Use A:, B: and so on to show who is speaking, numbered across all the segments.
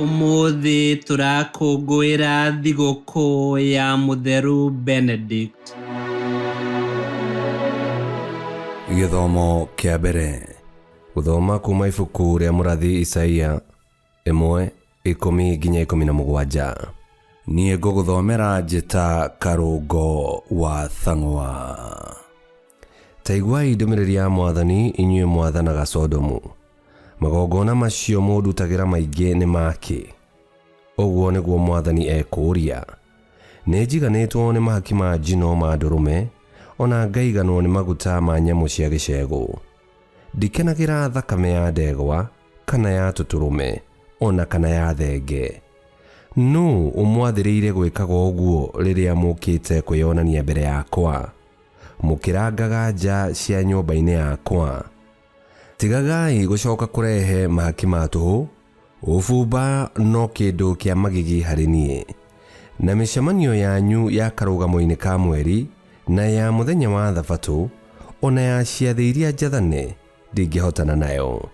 A: Ũmũthĩ tũrakũngũĩra thigũkũ ya Mũtheru Benedict.
B: Gĩthomo kĩa mbere. Gũthoma kuma ibuku rĩa mũrathi Isaia 1:10-17. Niĩ ngũgũthomera njĩta Karũngo wa Thang'wa. Ta iguai ndũmĩrĩri ya Mwathani, inyuĩ mwathanaga Sodomu. Magongona macio mũndutagĩra maingĩ nĩ ma kĩ? Ũguo nĩguo Mwathani ekũũria. Nĩnjiganĩtwo nĩ mahaki ma njino ma ndũrũme, o na ngaiganwo nĩ maguta ma nyamũ cia gĩcegũ. Ndikenagĩra thakame ya ndegwa, kana ya tũtũrũme, o na kana ya thenge. Nũũ ũmwathĩrĩire gwĩkaga ũguo rĩrĩa mũũkĩte kwĩonania mbere yakwa, mũkĩrangaga nja cia nyũmba-inĩ yakwa? Tigagai gũcoka kũrehe mahaki ma tũhũ, ũbumba no kĩndũ kĩa magigi harĩ niĩ. Na mĩcemanio yanyu ya karũgamo-inĩ ka mweri, na ya mũthenya wa thabatũ, o na ya ciathĩ iria njathane, ndingĩhotana nayo.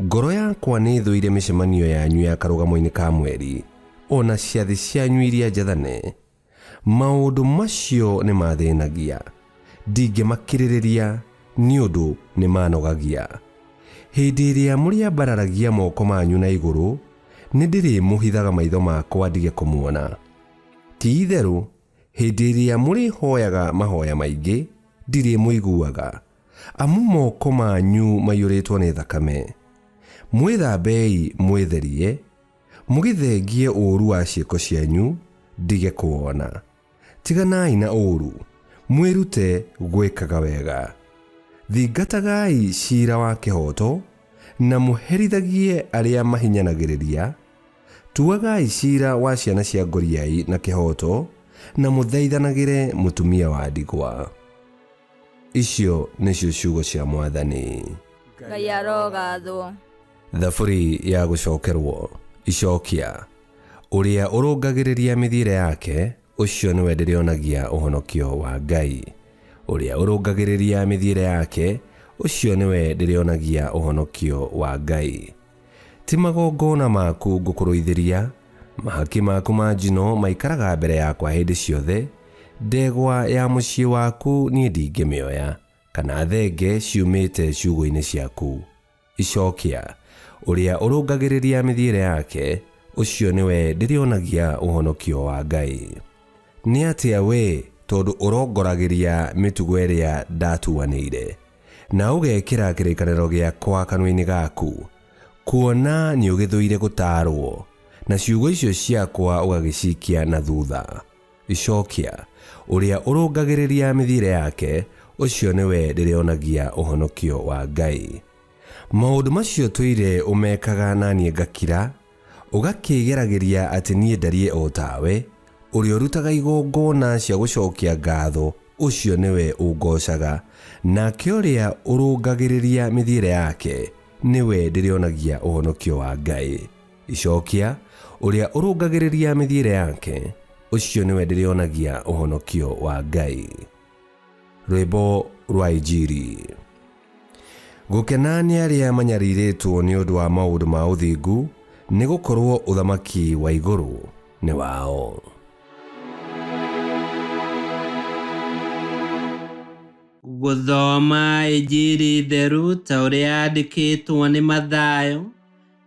B: Ngoro yakwa nĩĩthũire mĩcemanio yanyu ya karũgamo-inĩ ka mweri, o na ciathĩ cianyu iria njathane. Maũndũ macio nĩ mathĩnagia, ndingĩmakirĩrĩria nĩ ũndũ nĩ manogagia. Hĩndĩ ĩrĩa mũrĩambararagia moko manyu na igũrũ, nĩ ndĩrĩmũhithaga maitho makwa ndige kũmuona. Ti itherũ, hĩndĩ ĩrĩa mũrĩhoyaga mahoya maingĩ, ndirĩmũiguaga, amu moko manyu maiyũrĩtwo nĩ thakame. Mwĩthambei mwĩtherie, Mũgĩthengie ũũru wa ciĩko cianyu, ndige kũwona. Tiganai na ũũru, mwĩrute gwĩkaga wega. Thingatagai ciira wa kĩhooto, na mũherithagie arĩa mahinyanagĩrĩria. Tuagai ciira wa ciana cia ngoriai na kĩhooto, na mũthaithanagĩre mũtumia wa ndigwa. Icio nĩcio ciugo cia Mwathani.
C: Ngai arogathwo.
B: Thaburi ya gũcokerwo. Icokia. Ũrĩa ũrũngagĩrĩria mĩthiĩre yake, ũcio nĩwe ndĩrĩonagia ũhonokio wa Ngai. Ũrĩa ũrũngagĩrĩria mĩthiĩre yake, ũcio nĩwe ndĩrĩonagia ũhonokio wa Ngai. Ti magongona maku ngũkũrũithĩria, mahaki maku ma njino maikaraga mbere yakwa hĩndĩ ciothe, ndegwa ya mũciĩ waku niĩ ndingĩmĩoya, kana thenge ciumĩte ciugũ-inĩ ciaku. Icokia, Ũrĩa ũrũngagĩrĩria mĩthiĩre yake, ũcio nĩwe ndĩrĩonagia ũhonokio wa Ngai. Nĩ atĩa wee, tondũ ũrongoragĩria mĩtugo ĩrĩa ndatuanĩire, na ũgekĩra kĩrĩkanĩro gĩakwa kanua-inĩ gaku, kuona nĩũgĩthũire gũtaarũo, na ciugo icio ciakwa ũgagĩcikia na thutha? Icokia, Ũrĩa ũrũngagĩrĩria mĩthiĩre yake, ũcio nĩwe ndĩrĩonagia ũhonokio wa Ngai. Maũndũ macio tũire ũmekaga na niĩ ngakira, ũgakĩĩgeragĩria atĩ niĩ ndariĩ o tawe, ũrĩa ũrutaga igongona cia gũcokia ngatho, ũcio nĩwe ũngoocaga, nake ũrĩa ũrũngagĩrĩria mĩthiĩre yake, nĩwe ndĩrĩonagia ũhonokio wa Ngai. Icokia, Ũrĩa ũrũngagĩrĩria mĩthiĩre yake, ũcio nĩwe ndĩrĩonagia ũhonokio wa Ngai. Rwĩmbo rwa Injiri. Gũkena nĩ arĩa manyarirĩtwo nĩ ũndũ wa maũndũ ma ũthingu, nĩ gũkorũo ũthamaki wa igũrũ nĩ wao.
A: Gũthoma Injiri theru ta ũrĩa yandĩkĩtwo nĩ Mathayo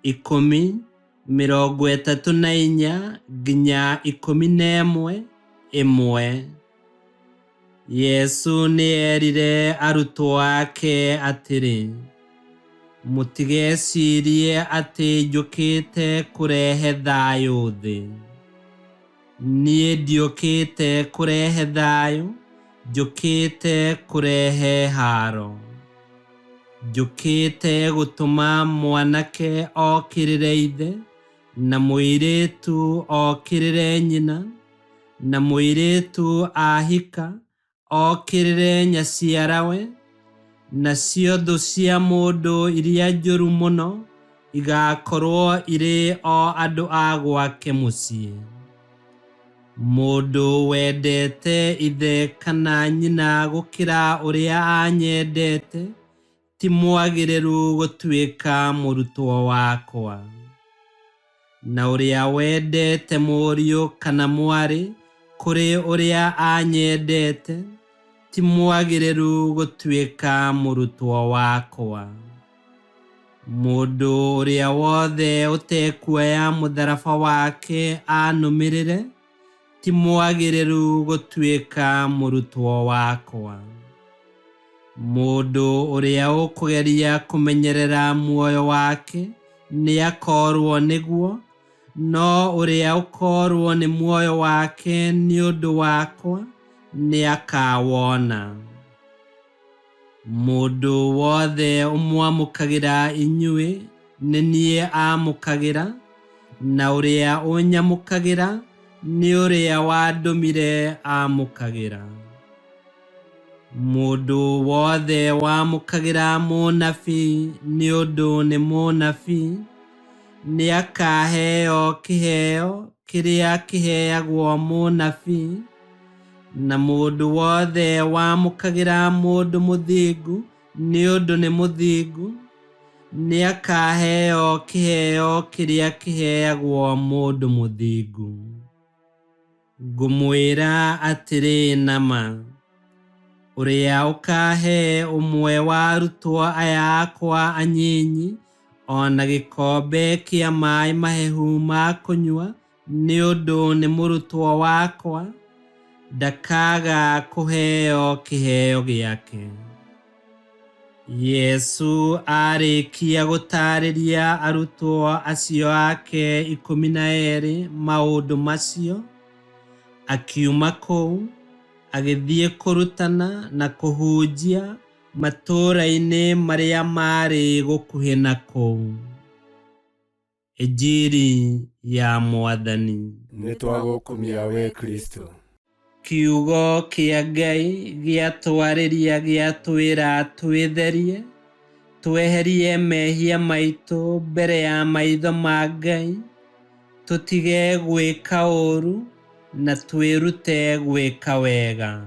A: 10:34 nginya 11 ĩmwe. Yesu nĩ eerire arutwo ake atĩrĩ, Mũtigecirie atĩ njũkĩte kũrehe thayũ thĩ. Niĩ ndiũkĩte kũrehe thayũ, njũkĩte kũrehe haaro. Njũkĩte gũtũma mwanake okĩrĩre ithe, na mũirĩtu okĩrĩre nyina, na mũirĩtu ahika okĩrĩre nyaciarawe, nacio thũ cia mũndũ iria njũru mũno igaakorwo irĩ o andũ a gwake mũciĩ. Mũndũ wendete ithe kana nyina gũkĩra ũrĩa anyendete, ti mwagĩrĩru gũtuĩka mũrutwo wakwa. Na ũrĩa wendete mũriũ kana mwarĩ kũrĩ ũrĩa anyendete ti mwagĩrĩru gũtuĩka mũrutwo wakwa. Mũndũ ũrĩa wothe ũtekuoya mũtharaba wake anũmĩrĩre ti mwagĩrĩru gũtuĩka mũrutwo wakwa. Mũndũ ũrĩa ũkũgeria kũmenyerera muoyo wake nĩakoorwo nĩguo, no ũrĩa ũkoorwo nĩ muoyo wake nĩ ũndũ wakwa nĩakawona. Mũndũ wothe ũmwamũkagĩra inyuĩ nĩ niĩ aamũkagĩra, na ũrĩa ũnyamũkagĩra nĩ ũrĩa wandũmire aamũkagĩra. Mũndũ wothe wamũkagĩra mũnabii nĩ ũndũ nĩ mũnabii nĩakaheo kĩheo kĩrĩa kĩheagwo mũnabii, na mũndũ wothe wamũkagĩra mũndũ mũthingu nĩ ũndũ nĩ mũthingu nĩakaheo kĩheo kĩrĩa kĩheagwo mũndũ mũthingu. Ngũmwĩra atĩrĩ na ma, ũrĩa ũkahe ũmwe wa arutwo aya akwa anyinyi o na gĩkombe kĩa maĩ mahehu ma kũnyua nĩ ũndũ nĩ mũrutwo wakwa, ndakaga kũheo kĩheo gĩake. Yesu aarĩkia gũtaarĩria arutwo acio ake 12 maũndũ macio, akiuma kũu agĩthiĩ kũrutana na kũhunjia matũũra-inĩ marĩa maarĩ gũkuhĩ na kũu. Injiri ya Mwathani.
D: Nĩ twagũkumia we Kristo.
A: Kiugo kĩa Ngai gĩatwarĩria gĩatwĩra twĩtherie, tweherie mehia maitũ mbere ya maitho ma Ngai, tũtige gwĩka ũũru na twĩrute gwĩka wega.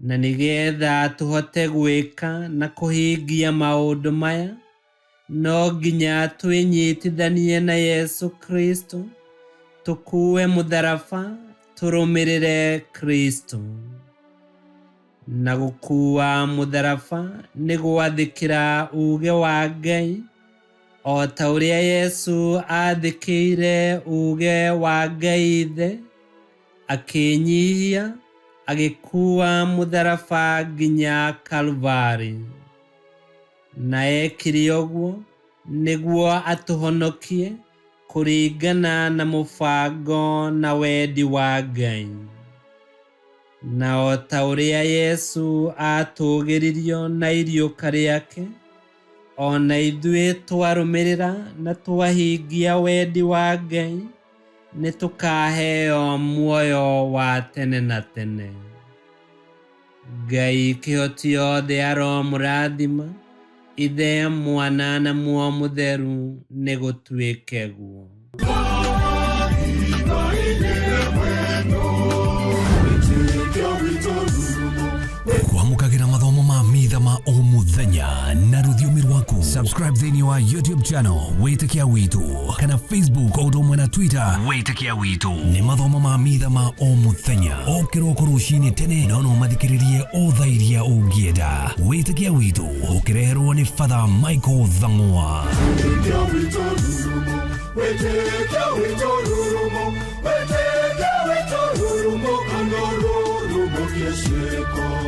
A: Na nĩgetha tũhote gwĩka na kũhingia maũndũ maya, no nginya twĩnyitithanie na Yesu Kristo, tũkuue mũtharaba, tũrũmĩrĩre Kristo. Na gũkuua mũtharaba nĩ gwathĩkĩra uuge wa Ngai, o ta ũrĩa Yesu aathĩkĩire uuge wa Ngai Ithe, akĩĩnyihia, agĩkuua mũtharaba nginya Kalvarĩ. Na ekire ũguo nĩguo atũhonokie kũringana na mũbango na wendi wa Ngai. Na o ta ũrĩa Yesu aatũũgĩririo na iriũka rĩake, o na ithuĩ twarũmĩrĩra na twahingia wendi wa Ngai, nĩ tũkaheo muoyo wa tene na tene. Ngai kĩhoti yothe aromũrathima, Ithe, Mwana na Muoyo Mũtheru, nĩ gũtuĩke guo.
E: Kwamũkagĩra mathomo ma mitha ma o mũthenya na rũthiomi rwaku. Subscribe thĩinĩ wa YouTube channel Wĩtĩkia Witũ kana Facebook o ũndũ ũmwe na Twitter Wĩtĩkia Witũ. Nĩ mathomo ma mitha ma o mũthenya o kĩroko rũcinĩ tene, no no mathikĩrĩrie o thaa iria ũngĩenda. Wĩtĩkia Witũ ũkĩreherwo nĩ Father Michael Thang'wa.
F: Wĩtĩkia witũ rurumo, wĩtĩkia witũ rurumo, wĩtĩkia witũ rurumo, kana rurumo kĩciĩko.